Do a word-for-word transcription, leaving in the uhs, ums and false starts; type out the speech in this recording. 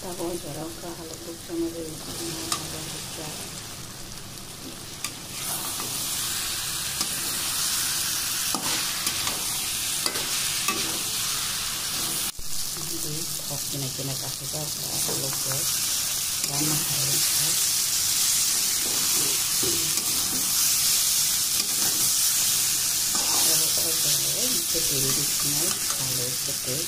Tabuk o jora o khe alu bukchano rwi, alu bukcha. Twi thok kinai kinai kasijak, alu khe rana hai wngkha. Tabuk o jora o kwtwi rwi sinai alu kwtwi.